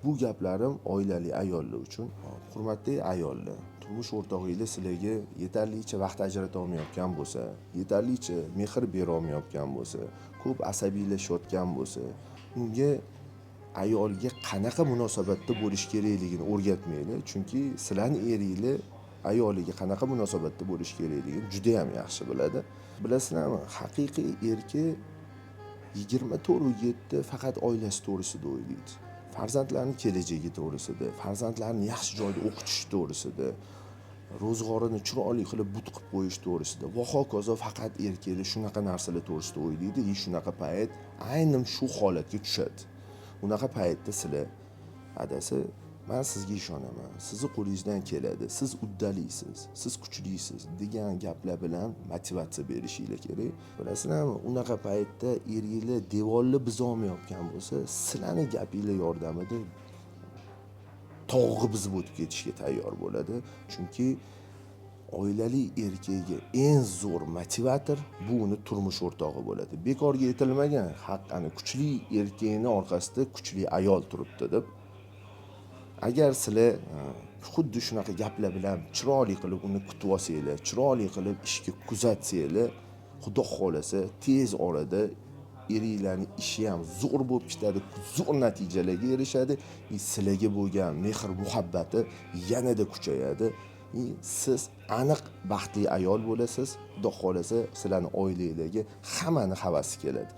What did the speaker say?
Bu gaplarim oilali ayollar uchun. Hurmatli ayollar, turmush o'rtog'inglar sizlarga yetarlicha vaqt ajrata olmayotgan bo'lsa, yetarlicha mehr bera olmayotgan bo'lsa, ko'p asabiylashayotgan bo'lsa, unga, ayolga qanaqa munosabatda bo'lish kerakligini o'rgatmanglar, chunki sizlarni eringlar ayoliga qanaqa munosabatda bo'lish kerakligini juda ham yaxshi biladi. Bilasizlarmi, haqiqiy erkak 24/7 faqat oilasi to'g'risida o'ylaydi. Farzandlarni kelajagi to'g'risida, farzandlarni yaxshi joyda o'qitish to'g'risida, ro'zg'orini chiroyli qilib but qilib qo'yish to'g'risida va hokazo. Faqat erkaklar shunaqa narsalar to'g'risida o'ylaydi и shunaqa payt aynan shu holatga tushadi. Unaqa paytda sizlar: "Adasi, man sizga ishonaman, sizni qo'lingizdan keladi, siz uddaliysiz, siz kuchlisiz", degan gaplar bilan motivatsiya berishinglar kerak. Bilasizlarmi, unaqa paytda eringlar devorni buzolmayotgan bo'lsa, sizlarni gapinglar yordamida tog'ni buzib o'tib ketishga tayyor bo'ladi, chunki oilali erkakga eng zo'r motivator bu uni turmush o'rtog'i bo'ladi. Bekorga aytilmagan haqqani kuchli erkakni orqasida kuchli ayol turibdi deb. Agar sizlar xuddi shunaqa gaplar bilan chiroyli qilib uni kutib olsanglar, chiroyli qilib ishga kuzatsanglar, xudo xohlasa, tez orada eringlarni ishi ham zo'r bo'lib ketadi, zo'r natijalarga erishadi и sizlarga bo'lgan mehr muhabbati yanada kuchayadi и siz aniq baxtli ayol bo'lasiz. Xudo xohlasa, sizlarni oilanglarga hammani havasi keladi.